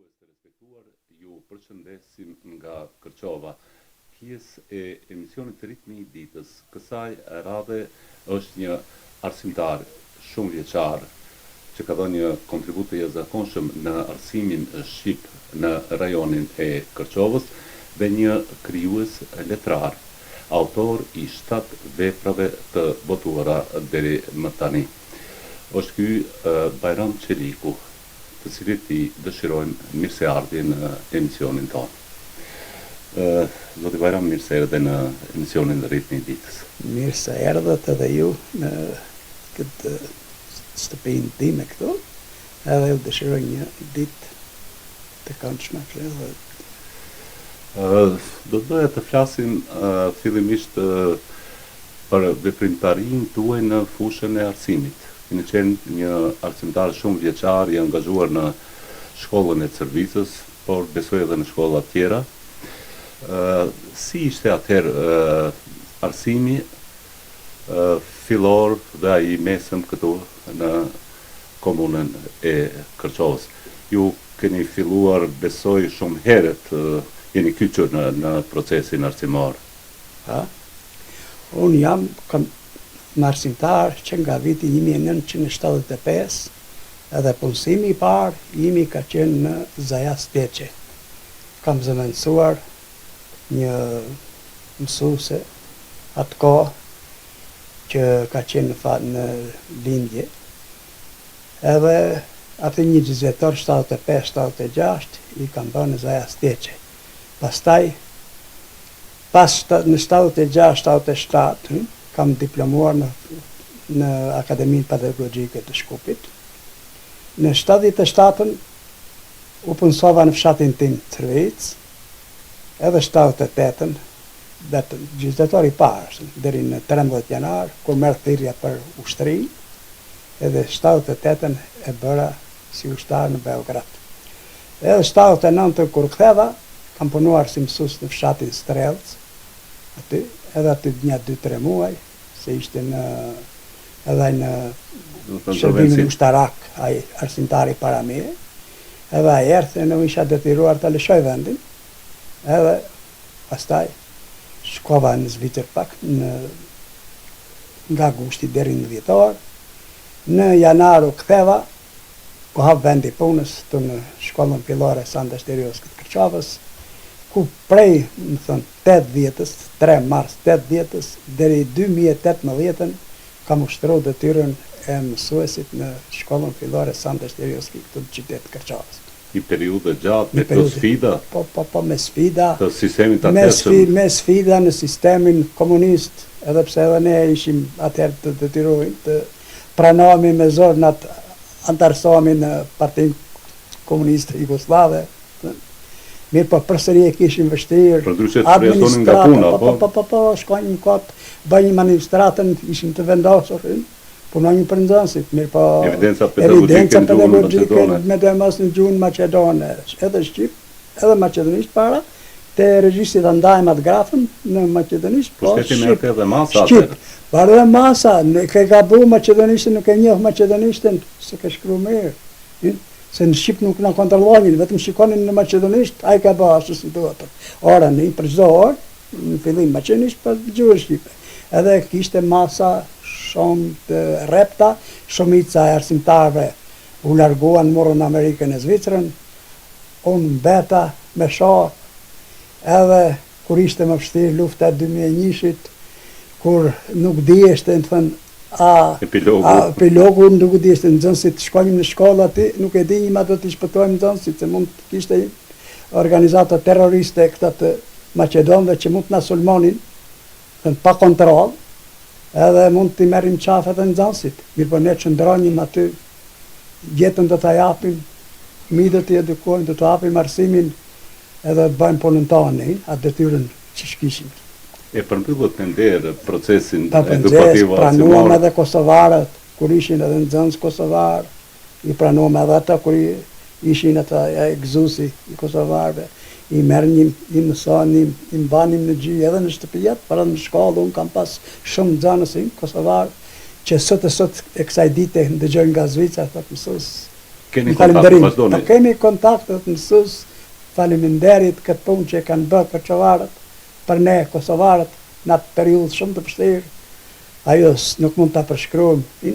Dëgjues të respektuar, ju përshëndesim nga Kërçova. Pjesë e emisionit Ritmi i Ditës, kësaj radhe është një arsimtar shumëvjeçar që ka dhënë një kontribut të jashtëzakonshëm në arsimin shqip në rajonin e Kërçovës dhe një krijues letrar, autor i shtatë veprave të botuara deri më tani. Është ky Bajram Çeliku. të cilit i dëshirojmë mirëseardhje në emisionin tonë. Zoti Bajram, mirë se erdhe në emisionin Ritmi i Ditës. Mirë se erdhët edhe ju në këtë shtëpinë time këtu, edhe ju dëshiroj një ditë të këndshme edhe Do të doja të flasim fillimisht për veprimtarinë tuaj në fushën e arsimit. Keni qenë një arsimtar shumëvjeçar i angazhuar në shkollën e Cërvicës, por besoj edhe në shkolla të tjera. Si ishte atëherë arsimi fillor dhe ai i mesëm këtu në komunën e Kërçovës? Ju keni filluar besoj shumë herët, jeni kyçur në në procesin arsimor. Ha? Unë jam kam arsimtar që nga viti 1975 edhe punësimi i parë imi ka qenë në Zajas Teqe. Kam zëvendësuar një mësuese atë kohë që ka qenë në, fa, në lindje. Edhe atë një gjysëvjetor 75-76 i kam bërë në Zajas Teqe. Pastaj Pas në 76, 77 kam diplomuar në në Akademinë Pedagogjike të Shkupit. Në 77-ën u punësova në fshatin tim Cërvicë, edhe 78-ën vetëm gjysëvjetor i parë, deri në 13 janar, kur merr thirrja për ushtrinë, edhe 78-ën e bëra si ushtar në Beograd. Edhe 79-ën kur ktheva, kam punuar si mësues në fshatin Strellc, aty, edhe aty nja 2-3 muaj, se ishte në edhe ai në shërbimin ushtarak, ai arsimtari para meje, edhe ai erdhi e unë isha detyruar ta lëshoj vendin, edhe pastaj shkova në Zvicër pak në nga gushti deri në dhjetor, në janar u ktheva, u hap vendi i punës këtu në shkollën fillore Sande Shterioski të Kërçovës, ku prej, më thënë, 80-ës, 3 mars 80-ës, deri 2018-ën, kam ushtru detyrën e mësuesit në shkollën fillore Sande Shterioski këtu në qytet të Kërçovës. Një periudhë e gjatë me plot sfida. Po, po, po, me sfida. Të sistemit të atëhershëm. Me, me sfida në sistemin komunist, edhe pse edhe ne ishim atëherë të detyruar të pranohemi me zor në atë anëtarësohemi në Partinë Komuniste Jugosllave. Mirë, po përsëri e kishim vështirë. Përndryshe të përjashtonin nga puna, po? Po, po, po, po, shkonim kot, bënim administratën, ishim të vendosur, punonim për nxënësit, mirë po... Evidenca pedagogjike në gjuhën maqedone. Medoemos në gjuhën maqedone, edhe shqip, edhe maqedonisht para, te regjistri ta ndajmë atë grafën në maqedonisht, po shqip. Merrte edhe masa Shqip. Por edhe masa, nuk e gabu maqedonishtën, nuk e njoh maqedonishtën, se ke shkru mirë. Se në shqip nuk na kontrollonin, vetëm shikonin në maqedonisht, ai ka bë ashtu si duhet. Ora në për çdo orë, në fillim maqedonisht, pas gjuhën shqipe. Edhe kishte masa shumë të rrepta, shumica e arsimtarëve u larguan morën Amerikën e Zvicrën, unë mbeta me shokë, edhe kur ishte më vështirë lufta e 2001-shit, kur nuk diheshte, më thënë, a, epilogu, a, epilogu nuk diheshte, nxënësit shkonim në shkollë aty, nuk e dinim a do t'i shpëtojmë nxënësit, se mund të kishte organizata terroriste këta të Maqedonëve që mund të na sulmonin, thënë, pa kontroll, edhe mund t'i merrim qafë edhe nxënësit. Mirë po ne qëndronim aty, jetën do ta japim, fëmijët do t'i edukojmë, do të hapim arsimin edhe të bëjmë punën tonë, atë detyrën që kishim. E përmbyllët me nder procesin edukativ arsimor. Pranuam edhe kosovarët, kur ishin edhe nxënës kosovar, i pranuam edhe ata kur ishin ata e gëzusi i kosovarëve, i merrnim, i mësonim, i mbanim në gji edhe në shtëpijat, por edhe në shkollë, unë kam pas shumë nxënës kosovar, që sot e sot e kësaj dite ndëgjoj nga Zvicra, thot mësues. Keni kontakt, vazhdoni. Po kemi kontakt edhe të mësues, faleminderit këtë punë që e kanë bërë kërçovarët për ne kosovarët në atë periudhë shumë të vështirë. Ajo nuk mund ta përshkruajmë,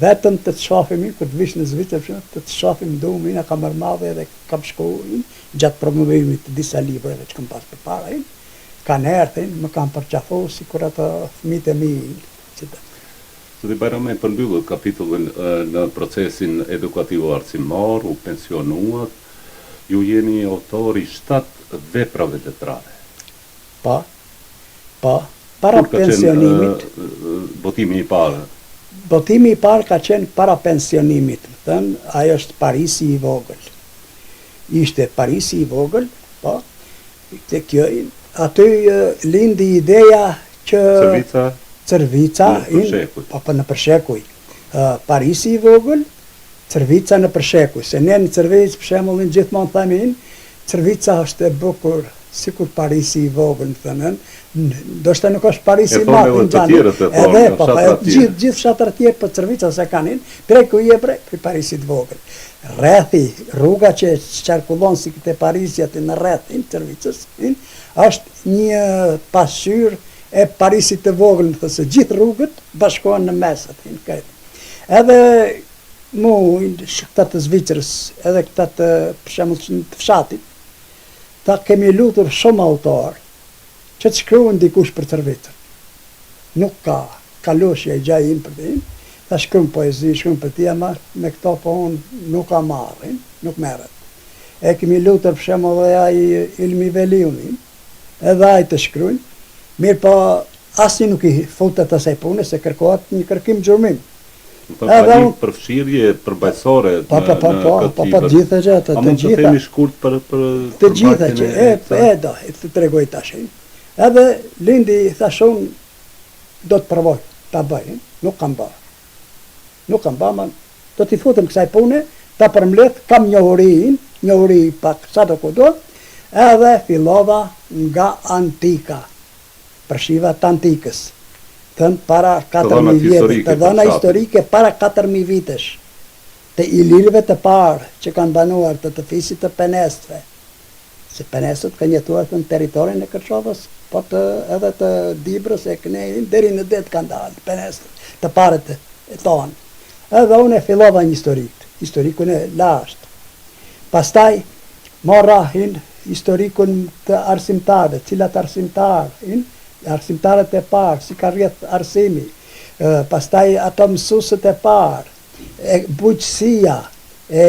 vetëm të të shohim kur të vish në Zvicër për shembull, të të shohim duam, na ka marrë malli edhe kam shku gjatë promovimit të disa librave që kam pas përpara, kanë erdh, më kanë përqafu sikur ato fëmijët e mi që të Zoti Bajram e përmbyllët kapitullin në procesin edukativo-arsimor, u pensionuat, ju jeni autor i shtatë veprave letrare. Po. Po. Para Kur ka qenë pensionimit. botimi i parë? Botimi i parë ka qenë para pensionimit, me thënë, ai është Parisi i vogël. Ishte Parisi i vogël, po, te kjo, aty lindi ideja që Cërvica? Cërvica, Nëpër shekuj. Po, po, nëpër shekuj. Parisi i vogël, Cërvica nëpër shekuj, se ne në Cërvicë, për shembull, gjithmonë themi, Cërvica është e bukur sikur Parisi i vogël, me thënë, ndoshta nuk është Parisi i madh, e thonë edhe të tjerët e thonë, edhe, po, po, gjithë gjithë fshatrat tjerë, po Cërvica s'e kanë, prej ku je bre, prej Parisit të vogël. Rrethi, rruga që qarkullon si te Parisi aty në rrethin Cërvicës, është një pasqyrë e Parisit të vogël, me thënë se gjithë rrugët bashkohen në mes aty në këtë. Edhe mu, këta të Zvicrës, edhe këta të, për shembull, të fshatit, ta kemi lutur shumë autor që të shkruajnë dikush për Cërvicën. Nuk ka, Kalushi ai xhai im për të im, ta shkruan poezi, shkruan për ti, ama me këto punë nuk ka marrin, nuk merret. E kemi lutur për shembull edhe ai Ilmi Veliun, edhe ai të shkruajnë, mirëpo asnjë nuk i futet asaj pune se kërkohet një kërkim gjurmim. Do të thotë ka një përfshirje përmbajtësore po, po, po, në po, këtë po, po, libër. të gjitha gjërat, A të mund të gjitha. themi shkurt për për Të gjitha përmbajtjen që e e kësaj? e do, të tregoj tash. Edhe lindi thash unë do të provoj ta bëj, nuk kam bërë. Nuk kam bërë, ma do t'i futem kësaj pune, ta përmbledh, kam njohurinë, njohuri pak sado kudo, edhe fillova nga antika. Përshiva të antikës, thënë para 4000 vjetësh, të dhëna historike para 4000 vitesh, të ilirëve të parë që kanë banuar të të fisit të Penestëve, se Penestët kanë jetuar në territorin e Kërçovës, po të edhe të Dibrës e kënej deri në det kanë dalë Penestët, të parët e tonë. Edhe unë e fillova një historik, historikun e lashtë. Pastaj morra hin historikun të arsimtarëve, cilat arsimtarë, hin, arsimtarët e parë, si ka rrjedh arsimi, pastaj ato mësuesit e parë, e bujqësia, e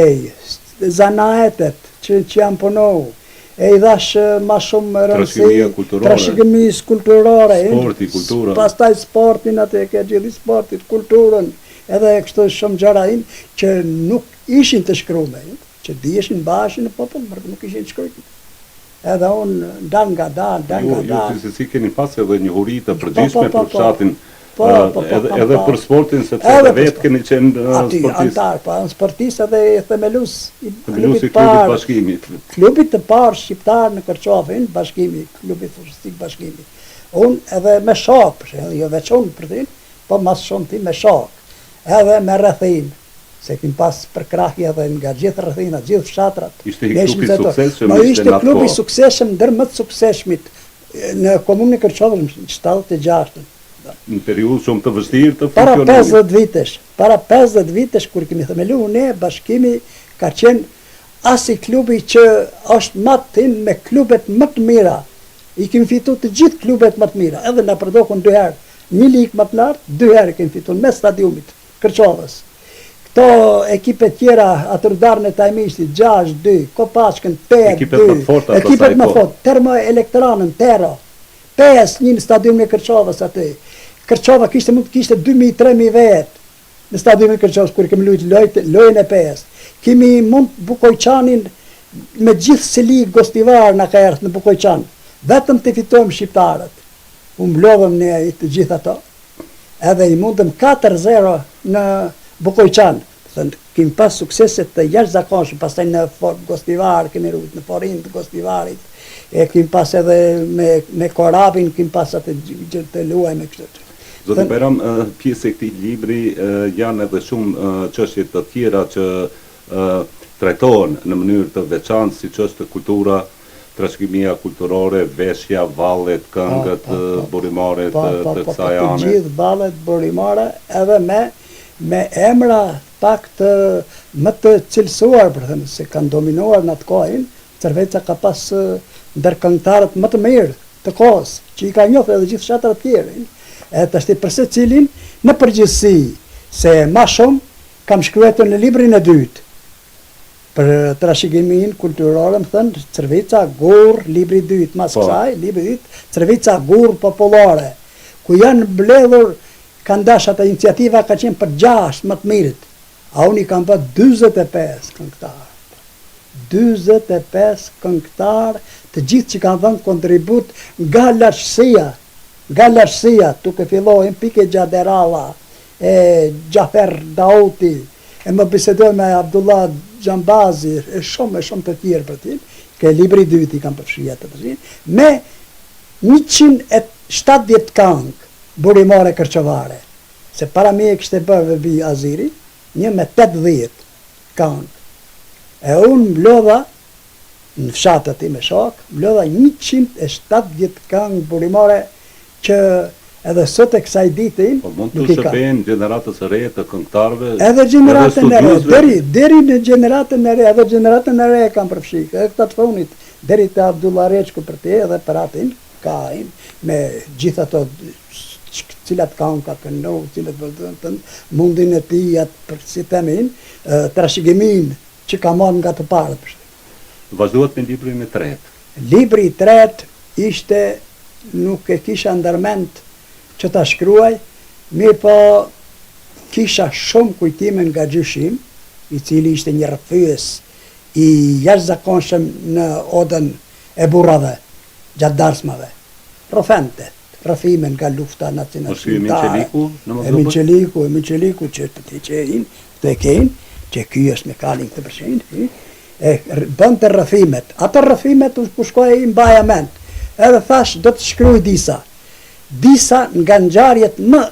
zanaetet që që janë punu, e i dhash ma shumë rëndësi trashëgimisë kulturore, sporti, kultura. Pastaj sportin atë e ke gjithë sportit, kulturën, edhe kështu shumë gjëra hin që nuk Ishin të shkrume, që diheshin, mbaheshin në popull, por nuk ishin të shkruajtur. Edhe unë dal nga dal, dal nga dal. Ju gjithsesi keni pas edhe njohuri të përgjithshme për fshatin, edhe edhe për sportin sepse edhe vetë keni qenë sportist. Aty antar, po, unë sportist edhe themelues i klubit të parë. Bashkimit. Klubit të parë shqiptar në Kërçovë, Bashkimi, klubi futbollistik Bashkimi. Unë edhe me shokë, për shembull, jo veç unë për ty, po ma së shumti me shokë. Edhe me rrethinë. Se kim pas përkrahje edhe nga gjithë rrethinat, gjithë fshatrat. Ishte një klub i suksesshëm ishte në atë kohë. Ishte klub i suksesshëm ndër më të suksesshmit në komunën e Kërçovës në 76-ën. Në periudhë shumë të vështirë të Para funksionimit. 50 vitesh, para 50 vitesh kur kemi themelu ne Bashkimi ka qenë asi klubi që është mat me klubet më të mira. I kemi fitu të gjithë klubet më të mira, edhe na përdokun dy herë një ligë më të lartë, dy herë kemi fitu në mes stadiumit. Kërçovës. Këto ekipe tjera, atë Rudarën e Tajmishtit, 6, 2, Kopaçkën, 8, Ekipet më të forta të asaj Ekipet më forta, Termoelektranën, Tero, 5, 1 në stadiumin e Kërçovës aty. Kërçova kishte mund të kishte 2000, 3000 vetë në stadiumin e Kërçovës kur kemi luajtur lojë, lojën e pestë. Kemi mund Bukojçanin me gjithë seli Gostivar na ka erdhë në Bukojçan. Vetëm të fitojmë shqiptarët. U mblodhëm ne të gjithë ato. Edhe i mundëm 4-0 në Bukojçan. Thënë, kemi pas suksese të jashtëzakonshme, pastaj në For, Gostivar kemi rujt, në Forin të Gostivarit, e kemi pas edhe me, me Korabin, kemi pas atë gjë të luajme kështu. Zoti Bajram, pjesë e këtij libri janë edhe shumë çështje të tjera që trajtohen në mënyrë të veçantë siç është kultura, trashëgimia kulturore, veshja, vallet, këngët burimore të të kësaj ane. Të gjithë vallet burimore edhe me me emra pak të më të cilësuar, për thënë, se kanë dominuar në atë kohë, Cërvica ka pas ndër këngëtarët më të mirë të kohës, që i ka njohur edhe gjithë fshatrat tjerë. Edhe tashti për secilin, në përgjithësi, se ma shumë kam shkruajtur në librin e dytë, për trashëgiminë kulturore, më thënë, Cërvica gurrë, libri i dytë, mas po. kësaj, libri i dytë, Cërvica gurrë popullore, ku janë mbledhur, kanë dash ata iniciativa ka qenë për gjashtë më të mirët, a unë i kam bë 45 këngëtarë. 45 këngëtarë, të gjithë që kanë dhënë kontribut nga largësia, nga largësia, duke filluar pike Xhaderalla, e Xhafer Dauti, e më bisedoj me Abdullah Xhambazi, e shumë e shumë të tjerë për tim, ke libri i dytë i kam përfshirë atë të me 170 këngë burimore kërçovare, se para meje kishte bërë Vebi Aziri, një me 80 këngë. E unë mblodha në fshat aty me shokë, mblodha 170 këngë burimore që edhe sot e kësaj dite Po mund të shërbejnë gjeneratës së re të këngëtarëve, edhe gjeneratën e re, deri deri në gjeneratën e re, edhe gjeneratën e re e kam përfshi, edhe këta të fundit, deri te Abdullah Reçku për te edhe për atin, kain, me gjithë ato cilat këngë ka këndu, cilat për të mundin e tij, atë për si themin, trashëgiminë që ka marrë nga të parët. Vazhduat me librin e tretë. Libri i tretë ishte nuk e kisha ndërmend që ta shkruaj, mirëpo kisha shumë kujtime nga gjyshi im, i cili ishte një rrëfyes i jashtëzakonshëm në odën e burrave gjatë darsmave. Rrëfente rrëfime nga lufta nacionalçlirimtare. Emin Çeliku, Emin Çeliku që të të qein, të e kein, që ky është me kalin këtë përshin, e bënte rrëfimet. Ato rrëfimet unë ku shkoja i mbaja mend. Edhe thash do të shkruaj disa. Disa nga ngjarjet më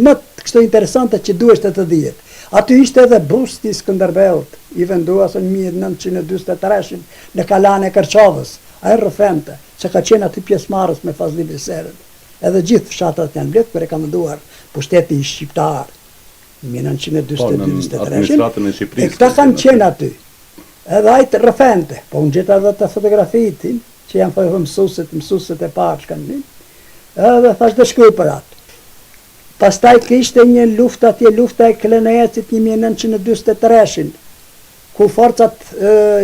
më kështu interesante që duhej të dihet. Aty ishte edhe busti i Skënderbeut, i vendosur në 1943 në Kalanë e Kërçovës. Ai rrëfente se ka qenë aty pjesëmarrës me Fazli Biserën. Edhe gjithë fshatrat janë mbledhur kur e ka menduar pushteti shqiptar në 1942, e e këta kanë qenë aty. Edhe ai të rrëfente, po unë gjeta edhe të fotografitë që janë thënë mësuesit, mësuesit e parë që kanë qenë. Edhe thash do shkruaj për atë. Pastaj kishte një luftë atje, lufta e Klenecit 1943-shin, ku forcat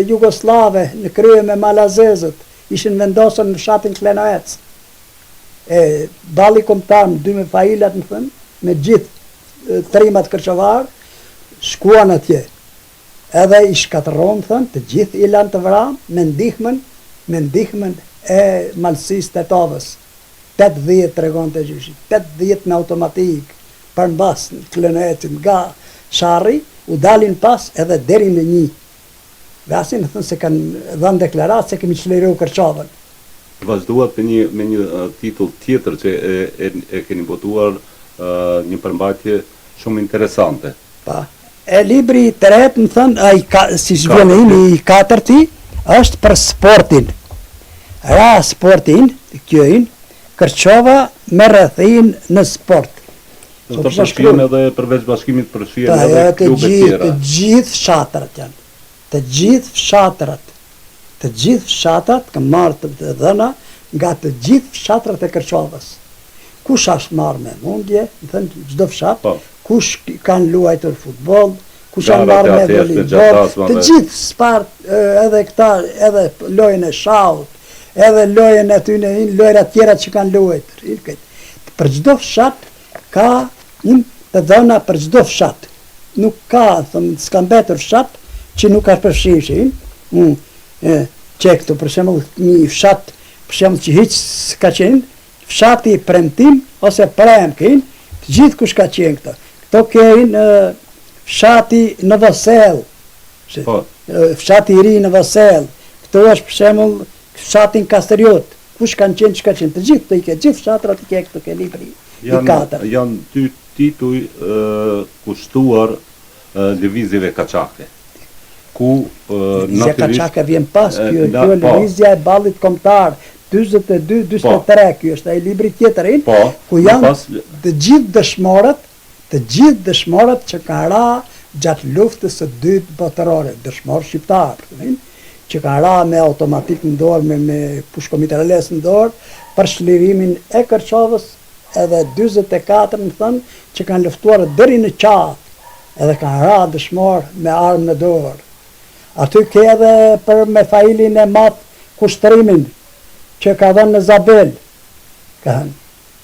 jugosllave në krye me malazezët ishin vendosur në fshatin Klenoec. E Balli Kombëtar me dy Mefailat, më thënë, me gjithë trimat kërçovarë, shkuan atje. Edhe i shkatërruan, thënë, të gjithë i lanë të vramë me ndihmën, me ndihmën e Malësisë Tetovës. 80 tregonte gjyshi, 80 me automatik, përmbas Klenecit nga Sharri, u dalin pas edhe deri në një. Vasin, thënë se kanë dhënë deklaratë se kemi çliru Kërçovën. Vazhduat me një me një titull tjetër që e e e keni botuar një përmbajtje shumë interesante. Pa. E libri i tretë, më thënë, ai ka, si vjen imi i katërti, është për sportin. Ra sportin, kjo in, Kërçova me rrethinë në sport. Do të përfshihen edhe përveç bashkimit përfshihen edhe klube tjera. Të gjithë fshatrat janë. Të gjithë fshatrat. Të gjithë fshatrat kam marrë të dhëna nga të gjithë fshatrat e Kërçovës. Kush është marrë me mundje, më thënë çdo fshat, po. kush kanë luajtur futboll, kush janë marrë me volejboll, të gjithë sport edhe këta edhe lojën e shahut, edhe lojën e atyne lojëra tjera që kanë luajtur. Për çdo fshat ka një të dhëna për çdo fshat. Nuk ka, thëmë, s'ka mbetur fshat që nuk ka përfshirë që mm, e, që këtu, për shembull, një fshat, për shembull që hiç s'ka qenë, fshati Premtim ose Premkin, të gjithë kush ka qenë këto. Këto kejnë fshati Novosell, po. fshati i ri Novosell, këto është për shembull fshatin Kastriot, kush kanë qenë, çka qenë, të gjithë të i ke, gjithë fshatrat i ke këtu ke libri i katërt. Janë dy tituj kushtuar lëvizjeve kaçake. ku Lëvizja Kaçake vjen pas, kjo kjo po. lëvizja e Ballit Kombëtar 42 43, po. ky është ai libri tjetër in, po, ku janë pas... të gjithë dëshmorët, të gjithë dëshmorët që kanë ra gjatë luftës së dytë botërore, dëshmorë shqiptarë, që kanë ra me automatik në dorë, me, me pushkomitralez në dorë, për çlirimin e Kërçovës edhe 44 më thënë, që kanë luftuar deri në qafë, edhe kanë ra dëshmorë me armë në dorë. Aty ke edhe për Mefailin e madh kushtrimin që ka dhënë në Zabel, ka thënë,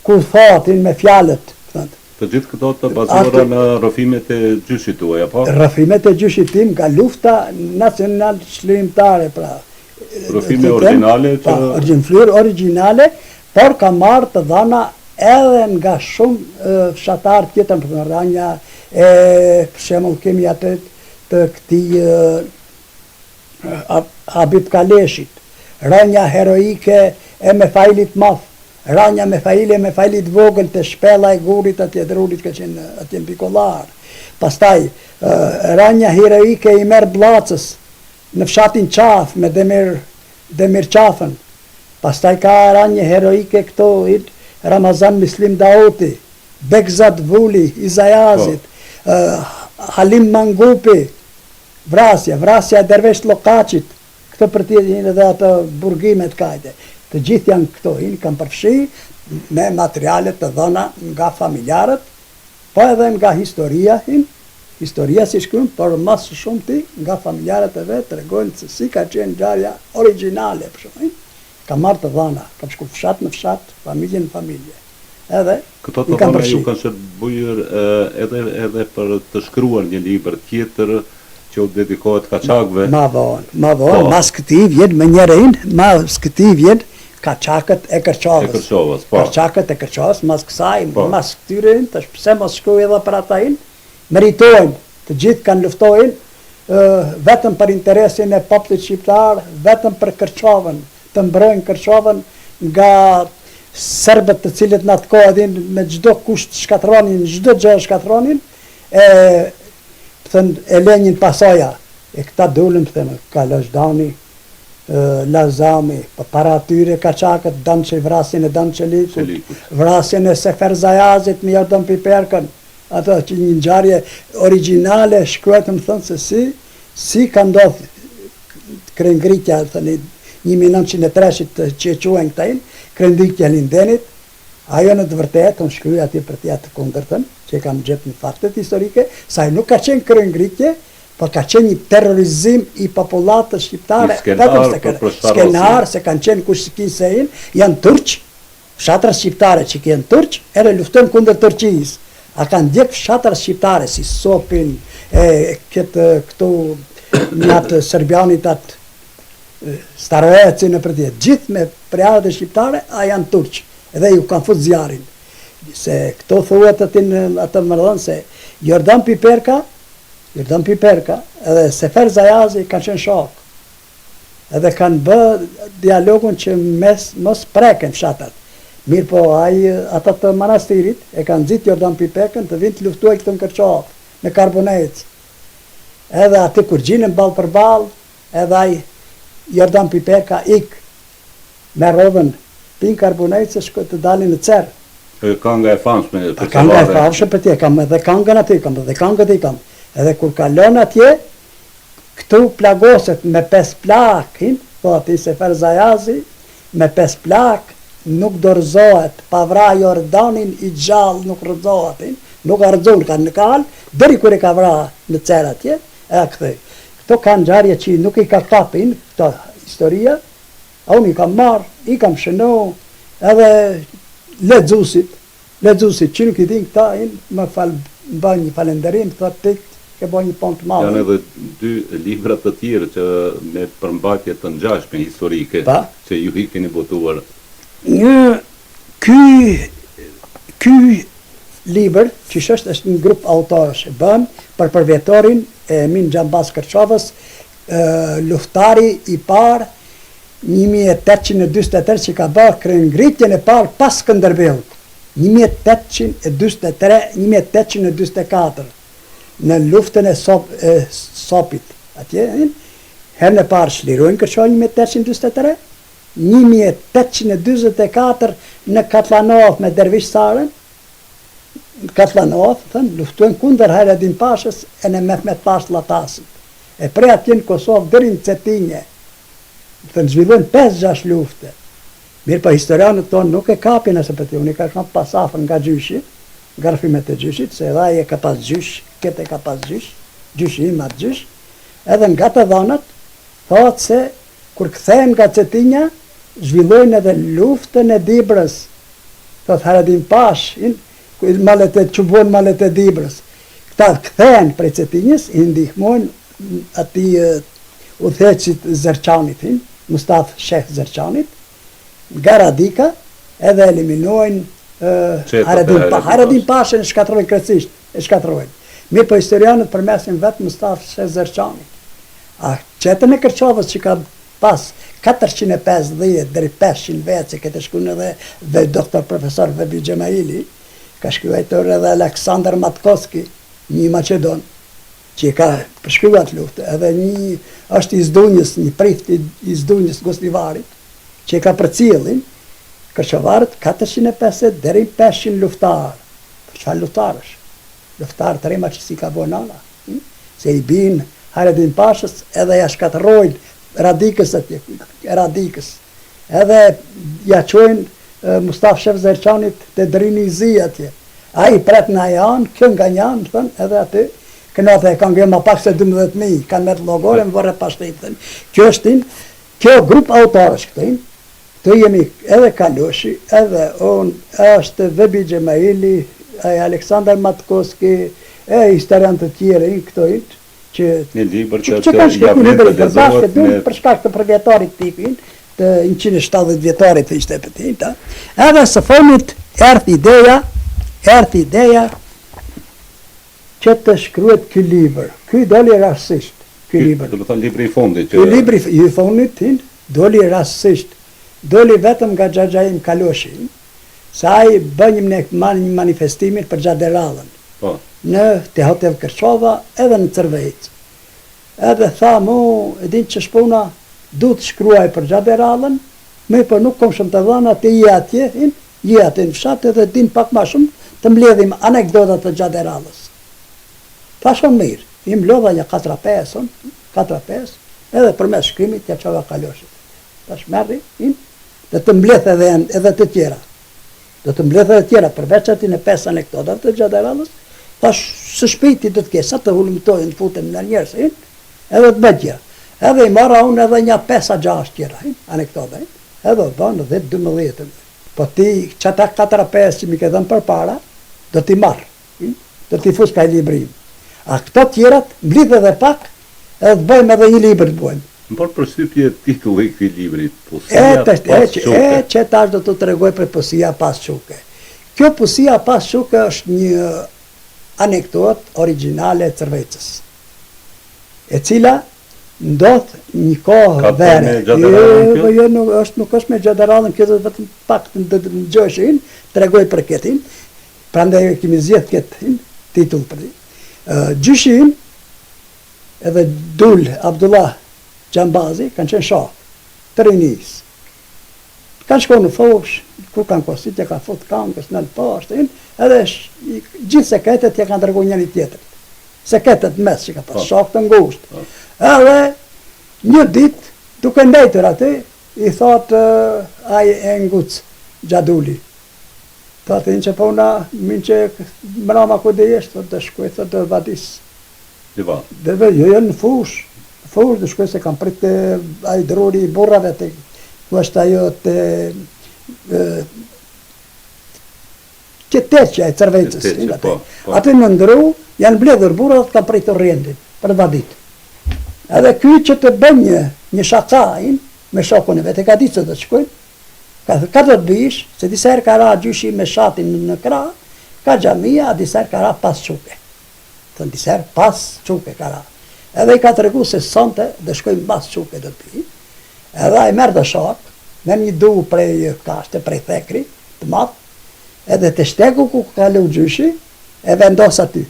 ku thotin me fjalët, thotë. Të gjithë këto të bazuara në rrëfimet e gjyshit tuaj, apo? Rrëfimet e gjyshit tim nga lufta nacional çlirimtare, pra. Rrëfime origjinale që... Po, origin, origjinale, por kam marrë të dhana edhe nga shumë fshatarë tjetër, për ranja e, për shembull, kemi atë të këtij Habib Kaleshit, ranja heroike e Mefailit Madh, ranja Mefaili e Mefailit Vogël te shpella e gurit atje drurit ka qenë atje në Pikollar. Pastaj ranja heroike e Imer Bllacës në fshatin Qafë me Demir Demir Qafën. Pastaj ka ranje heroike këto Ramazan Myslim Dauti, Begzat Vuli i Zajazit, Halim Mangupi, vrasja, vrasja e Dervesh Llokaqit, këto për të edhe ato burgimet kajte. Të gjithë janë këto, i kam përfshi me materiale të dhëna nga familjarët, po edhe nga historia hin, historia si shkruan, por më së shumti nga familjarët e vet tregojnë se si ka qenë ngjarja origjinale, për shembull. Kam marrë të dhëna, kam shku fshat në fshat, familje në familje. Edhe Këto të dhëna ju kanë shërbyer edhe edhe për të shkruar një libër tjetër që u dedikohet kaçakëve. Ma vonë, ma vonë, po. mas këtij vjen më njërin, mas këtij vjen kaçakët e Kërçovës. E Kërçovës, po. Kaçakët e Kërçovës, mas kësaj, po. mas këtyre, tash pse mos shkruaj edhe për ata in, meritojnë, të gjithë kanë luftojnë, vetëm për interesin e popullit shqiptar, vetëm për Kërçovën, të mbrojnë Kërçovën nga serbët të cilët në atë kohë edhe me çdo kusht shkatërronin, çdo gjë shkatërronin, e thënë e lenjin pasoja. E këta dulën, thënë, Kalosh Dani, Lazami, po para atyre kaçakët Dan që vrasjen e Dan Çelikut, vrasjen e Sefer Zajazit me Jordan Piperkën, ato që një ngjarje origjinale shkruajtëm thënë se si si ka ndodhur kryengritja thënë 1903-shit që e quajnë këta in, kryengritja e Lindenit, ajo në të vërtetë, unë shkruaj atje për t'ia të kundërtën, që e kam gjetë në faktet historike, sa ajo nuk ka qenë kryengritje, por ka qenë një terrorizim i popullatës shqiptare, vetëm se kanë skenar se kanë qenë kush kinse in, janë turq, fshatrat shqiptare që janë turq, edhe luftojnë kundër Turqisë. A kanë ndjek fshatrat shqiptare si Sopin, e këtë këtu në atë Serbianit atë Staroecin e përtje, gjithë me prejardhje shqiptare, a janë turq, edhe ju kanë fut zjarrin. Se këto thuhet aty në atë mërdhën se Jordan Piperka, Jordan Piperka edhe Sefer Zajazi kanë qenë shokë. Edhe kanë bë dialogun që mes mos preken fshatrat. Mirë po ai ata të manastirit e kanë nxit Jordan Piperkën të vinë të luftuaj këtu në Kërçovë, në Karbunec. Edhe aty kur gjinen ballë për ballë, edhe ai Jordan Piperka ik me rodhën pin Karbunec e shko të dalin në Cer. E kanga e famshme për Kanga e famshme për tje, kam edhe kangën aty, kam edhe kangët i kam. Edhe kur kalon atje, këtu plagoset me pesë plakë, thotë i Sefer Zajazi, me pesë plakë nuk dorëzohet, pa vra Jordanin i gjallë nuk rrëzohet, nuk a rrëzun ka në kal, deri kur e ka vra në Cer atje, e a kthej. Këto kanë ngjarje që nuk i ka kapin, këto historia, a unë i kam marrë, i kam shënu, edhe lexuesit, lexuesit që nuk i din këta, in, më fal, më bën një falënderim, thotë ti ke bërë një punë të madhe. Janë edhe dy libra të tjerë që me përmbajtje të ngjashme historike Pa. që ju i keni botuar. Një ky ky libër që është është një grup autorësh e bën për përvjetorin e Emin Xhambas Kërçovës, luftari i parë 1843 që ka bërë kryengritjen e parë pas Skënderbeut, 1843 1844 në luftën e, Sop, e Sopit. Atje, herën e parë çlirojnë Kërçovën 1843, 1844 në Katllanovë me Dervish Carën, në Katllanovë, thënë, luftojnë kundër Hajredin Pashës e në Mehmet Pashë Llatasit. E prej atje në Kosovë deri në Cetinje, thënë, zhvillojnë 5-6 lufte. Mirëpo historianët tonë nuk e kapin asë për unë i ka shkon pas afër nga gjyshi, nga rrëfimet e gjyshit, se edhe ai e ka pas gjysh, këtë e ka pas gjysh, gjyshi im atë gjysh, edhe nga të dhanat, thotë se kur kthehen nga Cetinja, zhvillojnë edhe luftën e Dibrës, thotë Hajredin Pashë, malet e që bënë malet e Dibrës. Këta kthehen prej Cetinjës, i ndihmojnë atij udhëheqësit Zerqanit, Mustafë Sheh Zerqanit, nga Radika, edhe eliminojnë Hajredin Pa, Hajredin Pashën e shkatërrojnë krejtësisht, e shkatërrojnë. Mirëpo historianët përmendin vetë Mustafë Sheh Zerqanit. A çetën e Kërçovës që ka pas 450 deri 500 vetë, se këtë shkruan edhe dhe doktor profesor Vebi Xhemaili, ka shkruar edhe Aleksandar Matkoski, një maqedon, që e ka përshkruar atë luftë, edhe një është i Zdunjës, një prift i, i Zdunjës Gostivarit, që e ka përcjellin kërçovarët 450 deri 500 luftar. Për çfarë luftarësh? Luftar të rema që si ka bo nana. Hm? Se i bin Hajredin Pashës edhe ja shkatërrojnë Radikës atje, Radikës. Edhe ja çojnë Mustafë Shef Zerqanit te Drini i Zi atje. Ai pret nga një anë, kjo nga një anë, thënë, edhe aty, kënate e kanë ngre ma pak se 12.000, kanë met llogore në vorre pashtit, thënë. Kjo është in, kjo grup autorësh këto in, këto jemi edhe Kaloshi, edhe unë, është Vebi Xhemaili, ai Aleksandar Matkoski, e historian të tjerë in, këto in, që një libër që, që, që kanë shkruar një libër i përbashkët me... për shkak të përvjetorit të tipin, të 170 vjetorit të ishte për ta. Edhe së fundit erdhi ideja, erdhi ideja që të shkruhet ky libër. Ky doli rastësisht, ky libër. Do të thonë libri i fundit që Ky libri i fundit hin, doli rastësisht. Doli vetëm nga xhaxhai im Kaloshi, se ai bën një një manifestimin për Xha Derallën. Po. Në te Hotel Kërçova edhe në Cërvecë. Edhe tha mu, e din ç'është puna, du të shkruaj për Xha Derallën, mirëpo nuk kom shumë të dhëna, ti je atje, hin, je atje në fshat edhe din pak ma shumë, të mbledhim anekdota të Xha Derallës. Thash unë mirë, i mblodha një katër a pesë unë, katër a pesë, edhe përmes shkrimit ja çova Kaloshit. Thash merri, hin, dhe të mbledh edhe edhe të tjera. Do të mbledh edhe tjera, përveç atyne pesë anekdotave të Xha Derallës, thash së shpejti do të kesh, sa të hulumtojnë, të futem në njerëz, hin, edhe të bëj tjera. Edhe i marra unë edhe nja pesë a gjashtë tjera, hin, anekdota, hin, edhe u bënë 10, 12. Po ti, qata 4 a 5 që mi ke dhënë përpara, do t'i marr, hin, do t'i fus kah libri im. A këto tjerat, mblidh edhe pak, edhe të bëjmë edhe një libër të bëjmë. Më bën përshtypje titulli i këtij libri, Pusia E, tash, e, pas që, e, çuke. që tash do të tregoj për Pusia pas çuke. Kjo Pusia pas çuke është një anekdotë origjinale e Cërvecës, e cila ndodh një kohë Ka të bëjë vere. me Xha Derallën Jo, kjo? po jo, nuk është, nuk është me Xha Derallën, kjo do të vetëm pak të të dëgjosh hin, tregoj për këtë hin. Prandaj e kemi zgjedh këtë hin, titull për ti. Ë, Gjyshi im Edhe Dul Abdullah Xhambazi kanë qenë shokë të rinisë. Kanë shkuar në fushë, kur kanë kosit, ja kanë fut kangës nalt poshtë, edhe gjithë sekretet ja kanë tregu njëri tjetrit. Sekretet mes që ka pas, po. shokë të ngushtë. Po. Edhe një ditë, duke ndejtur aty, i thot ai e nguc Xhaduli. Thot inçe puna, minçe mrama ku do jesh, thot do shkoj, thot do vadis. Livan. Dhe dhe jo jo në fushë, në fushë do shkoj se kam prit te ai druri i burrave te ku është ajo te e, që teqja e Cërvecës, Teqja, aty. po, po. Aty në ndru janë mbledhur burrat kanë pritur rendin për vadit. Edhe ky që të bën një një shaka in, me shokun e vet e ka ditë se do të shkojnë, ka thënë ka do të bish, se disa herë ka ra gjyshi me shatin në krah, ka xhamia, a disa herë ka ra pas çuke. Thënë disa herë pas çuke ka ra. Edhe i ka tregu se sonte do shkojmë pas çuke do të pi. Edhe ai merr do shok, merr një du prej kashte, prej thekri të madh, edhe te shtegu ku ka kalu gjyshi, e vendos aty,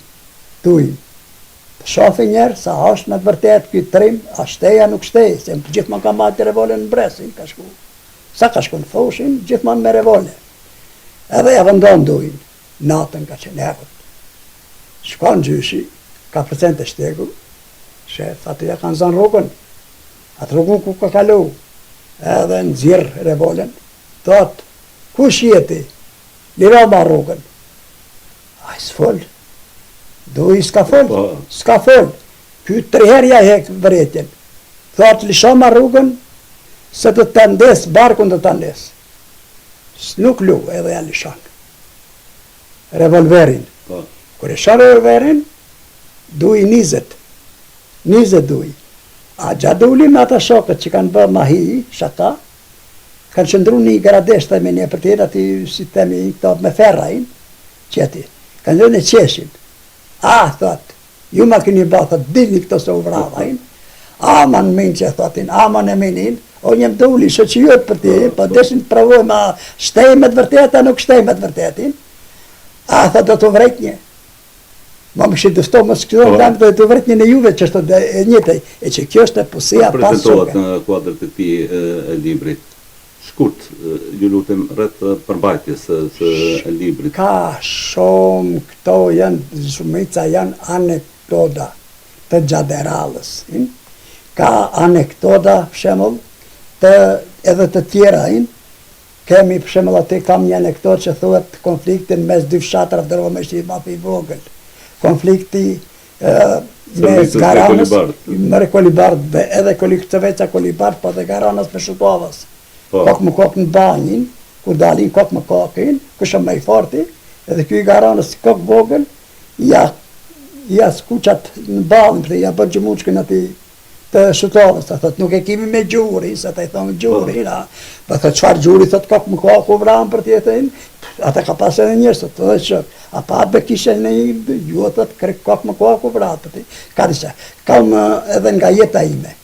duin. Të shofi njerë sa është me të vërtetë ky trim, a shtej a nuk shtej, se gjithmonë ka mbajtë revolen në brez, ka shku. Sa ka shku në fushë, gjithmonë me revole. Edhe ja vendon dujin, natën ka qenë errët. Shkon gjyshi, ka përcen te shtegu, shef, aty ja kanë zanë rrugën, atë rrugën ku ka kalu, edhe nxjerr revolen, thot, kush je ti, liroma rrugën. Ai s'fol, Duji s'ka fol, po. s'ka fol. Ky tri herë ja hek vërejtjen. Thot lëshoma rrugën se do ta ndes barkun do ta ndes. Nuk lu edhe ja lëshon. Revolverin. Po. Kur e lëshon revolverin, duji nizet. Nizet duji. A xha Duli me ata shokët që kanë bë mahi, shaka, kanë qëndru një gradesht dhe me një përtjet aty, si themi, këto me ferra, Qeti. Kanë lënë e qeshin. Ah, thot, ju ma keni ba, thot, dilni këto se u vrava, in. Aman minqe, thot, in, aman e minin, o një mduli, shoqëjot për ti, po, po deshin të provojmë, a shtej me të vërtetë, a nuk shtej me të vërtetë, in. A, thot, do të vrejt një. Ma më kështë dëfto, më së këto, po. do të vrejt një në juve, që është e njëjtë, e që kjo është e pusia pas Prezentohet në kuadër të këtij librit. Shkurt, ju lutem, rreth përmbajtjes së librit. Ka shumë, këto janë, shumica janë anekdoda të Xha Derallës, in, ka anekdoda, për shembull, të edhe të tjera, in, kemi për shembull aty kam një anekdodë që thuhet konflikti në mes dy fshatrave Drogomeshti i Madh i Vogël, konflikti mes Garanës, me Kolibart dhe edhe Kolikceveca Kolibart, po dhe Garanës me Shutovës. Po. Kokë më kokë në banjin, kur dalin kokë më kokë, kush është më i forti, edhe ky i Garanës kokë vogël, ja ja skuqat në ballin, për ja bën gjumuçkën atij të Shutovës, ta thot nuk e kemi me gjuri, se ata i thonë gjuri, po. na. Po thot çfarë gjuri thot kokë më kokë u vram për tjetrin, ata ka pas edhe njerëz thot edhe që a pa be kishe në një ju thot krek kokë më kokë u vra për ti. Ka disa, kam edhe nga jeta ime.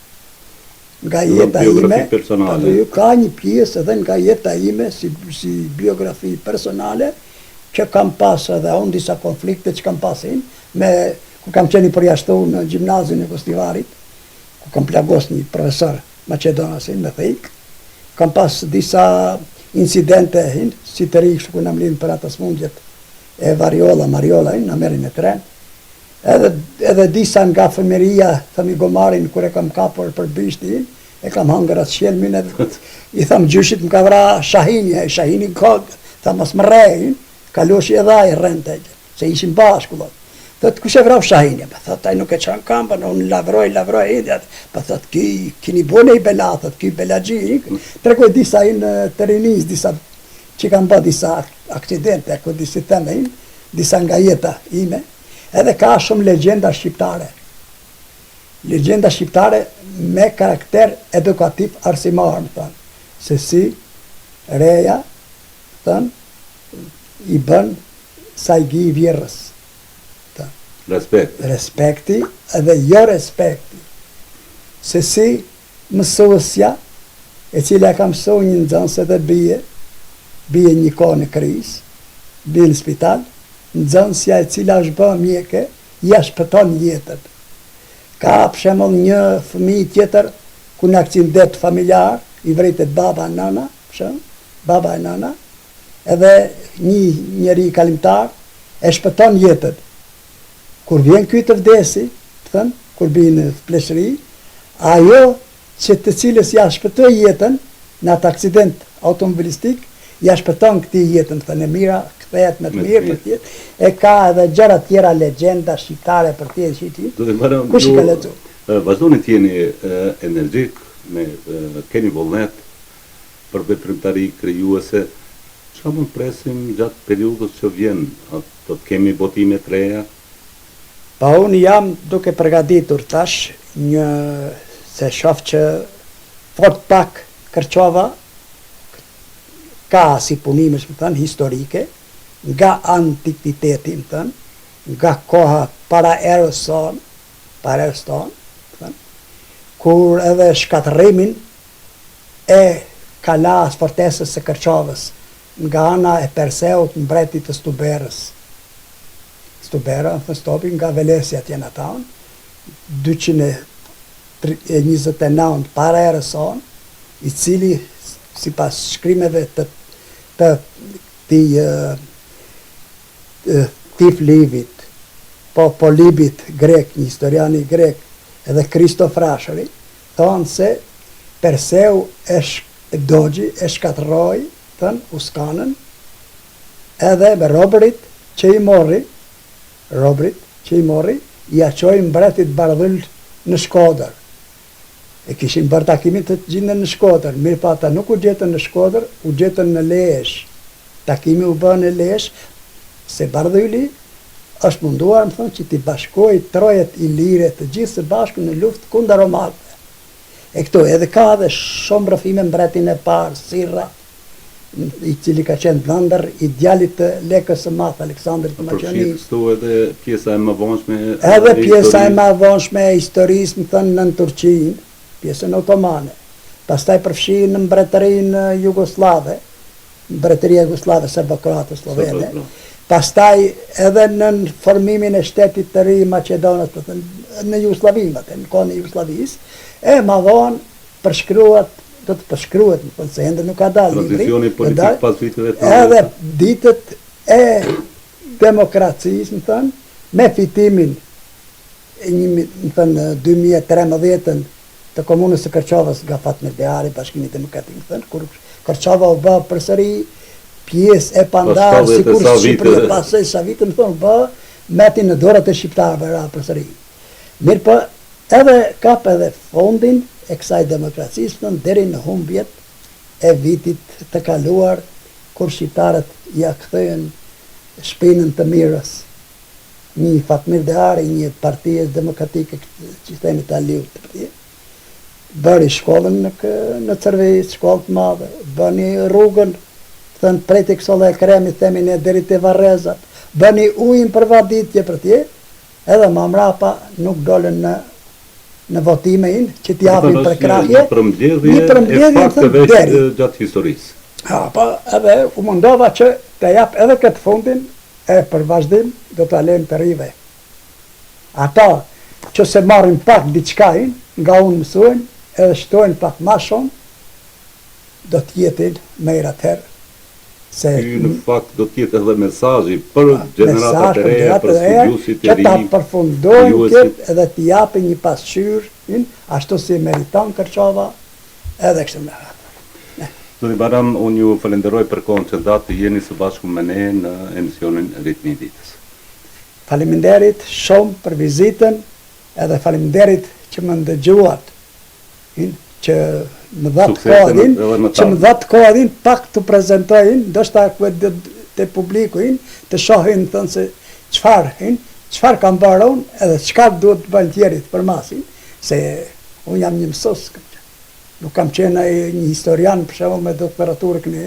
Nga jeta ime, personale. Po, ka një pjesë edhe nga jeta ime si si biografi personale që kam pas edhe unë disa konflikte që kam pasin me Kur kam qenë i përjashtuar në gjimnazin e Gostivarit, ku kam plagos një profesor maqedonasin me thikë, kam pas disa incidente hin, si të ri kështu kur na mlidhën për ato sëmundjet e variola, mariola hin, na merrin në tren. Edhe edhe disa nga fëmijëria, themi gomarin kur e kam kapur për bishti hin, e kam hëngër atë shqelmin edhe i tham gjyshit më ka vra Shahini, ai Shahini ka, tha mos më rreh hin, kaloshi edhe ai rrente. Se ishin bashkë, vëlla. Thot, kush e vrau Shahinin? Po thot, ai nuk e çon kambën, unë lavroj, lavroj, indi atë. Po thot, ky, kini bo nej bela, thot, ky belaxhi. Tregoj disa in të rinisë, disa që kam bë disa aksidente, ku disi them in, disa nga jeta ime. Edhe ka shumë legjenda shqiptare. Legjenda shqiptare me karakter edukativ arsimor, më thënë. Se si reja, thënë, i bën sajgi vjerrës. Të. Respekt. Respekti dhe jo respekti. Se si mësuesja, e cila e ka mësu një nxënëse dhe bie, bie një kohë në krizë, bie në spital, nxënësja e cila është bë mjeke, ia shpëton jetën. Ka për shembull një fëmijë tjetër ku në aksident familjar i vritet baba e nëna, për shembull, baba e nëna, edhe një njeri kalimtar e shpëton jetën. Kur vjen ky të vdesi, thënë, kur bie në pleqëri, ajo që të cilës ja shpëtoi jetën në atë aksident automobilistik, ja shpëton këtij jetën, thënë e mira kthehet me të mirë për tjetë, e ka edhe gjëra tjera legjenda shqiptare për tjetë që ti, kush i ka lexu? Vazhdoni të jeni energjik, me keni vullnet, për veprimtari krijuese, çka mund të presim gjatë periudhës që vjen, a do të kemi botime të reja? Po unë jam duke përgatitur tash një se shoh që fort pak Kërçova ka si punimesh me thënë historike nga antikviteti me thënë nga koha para erës sonë para erës tonë me thënë kur edhe shkatërrimin e kalasë fortesës së Kërçovës nga ana e Perseut mbretit të Stuberës Stubera, thënë Stobi, nga Velesi atje në tanë. 229 para erës sonë, i cili sipas shkrimeve të të këtij Tit Livit, po Polibit grek, një historiani grek, edhe Kristo Frashëri, thonë se Perseu e e dogji, e shkatërroi, thënë, Uskanën, edhe me robërit që i morri, robërit që i morri, ia çoi mbretit Bardhyl në Shkodër. E kishin bërë takimin të gjinden në Shkodër, mirëpo ata nuk u gjetën në Shkodër, u gjetën në Lezhë. Takimi u bë në Lezhë, se Bardhyli është munduar, më thonë, që t'i bashkojë trojet ilire të gjithë së bashku në luftë kundër romakëve. E këtu edhe ka edhe shumë rrëfime mbretin e parë, Sirra, i cili ka qenë dhëndër i djalit të Lekës së Madh, Aleksandrit të Maqedonisë. Përfshirë këtu edhe pjesa e mëvonshme e historisë. Edhe pjesa e mëvonshme e historisë, më thënë, nën Turqinë, pjesën otomane. Pastaj përfshirë në mbretërinë jugosllave, Mbretëria Jugosllave Serbo-Kroate Sllovene, pastaj edhe nën formimin e shtetit të ri maqedonas, do të thënë në Jugosllavi, më thënë, në kohën e Jugosllavisë, e ma vonë përshkruhet, do të përshkruhet, më thënë se ende nuk ka dalë libri, Tranzicioni politik pas viteve të edhe ditët e demokracisë, më thënë, me fitimin e një, më thënë, 2013-ën të Komunës së Kërçovës nga Fatmir Dehari, Bashkimi Demokratik, më thënë, kur Kërçova u bë përsëri pjesë e pandarë sikur Shqipëria, pas sa vite, më thënë, u bë meti në dorët e shqiptarëve ra përsëri. Mirëpo, edhe kap edhe fundin e kësaj demokracisë, më thënë, deri në humbjet e vitit të kaluar, kur shqiptarët ia kthyen shpinën të mirës. Një Fatmir Dehari i një partie demokratike që i themi të Aliut të përtje, bëri shkollën në, në Cërvicë, shkollë të madhe, bëni rrugën, thënë prej te Kësolla e Kremit, themi ne deri te varrezat, bëni ujin për vaditje përtje, edhe ma mrapa nuk dolën në në votime in, që t'i japin përkrahje, një përmbledhje, një përmbledhje e fakteve gjatë historisë. Ha, po, edhe u mundova që të jap edhe këtë fundin, E për vazhdim do ta lëmë të rinjve. Ata që se marrin pak diçka in, nga unë mësojnë edhe shtojnë pak ma shumë, do të jetin mirë atëherë se Ky në fakt do të jetë edhe mesazhi për gjeneratat e reja, për studiuesit e rinj, që ta përfundojnë këtë edhe t'i japin një pasqyrë in, ashtu si meriton Kërçova edhe kështu me radhë. Zoti Bajram, unë ju falenderoj për kohën që ndatë të jeni së bashku me ne në emisionin Ritmi i Ditës. Faleminderit shumë për vizitën edhe faleminderit që më ndëgjuat, që më dhatë kohën, që më dhatë kohën pak të prezantoj, ndoshta te publiku in, të shohin thënë se çfarë in, çfarë kam bërë unë edhe çka duhet të bëjnë tjerit për masin, se unë jam një mësues, Nuk kam qenë ai një historian për shembull me doktoraturë këne,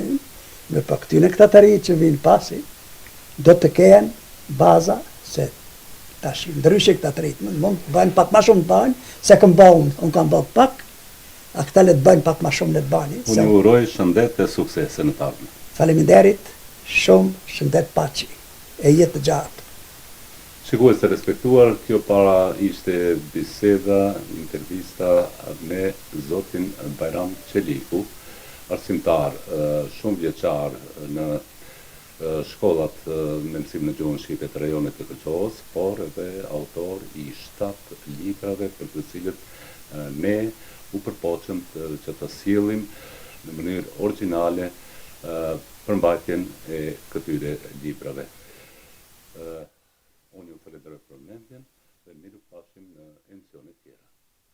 mirëpo këtyne këta të ri që vijnë pasi, do të kenë baza se tash ndryshe këta të rinjtë, mund të bëjnë pak ma shumë të bëjnë, se kam bë unë, unë kam bë pak, a këta le të bëjnë pak ma shumë le të bëjnë. Unë ju uroj shëndet e suksese në të ardhmen. Faleminderit shumë, shëndet paçi e jetë të gjatë. Shikues të respektuar, kjo para ishte biseda, intervista me zotin Bajram Çeliku, arsimtar shumëvjeçar në shkollat me mësim në gjuhën shqipe të rajonit të Kërçovës, por edhe autor i shtatë librave për të cilët ne u përpoqëm që të sjellim në mënyrë origjinale përmbajtjen e këtyre librave. Unë ju falenderoj për vëmendje.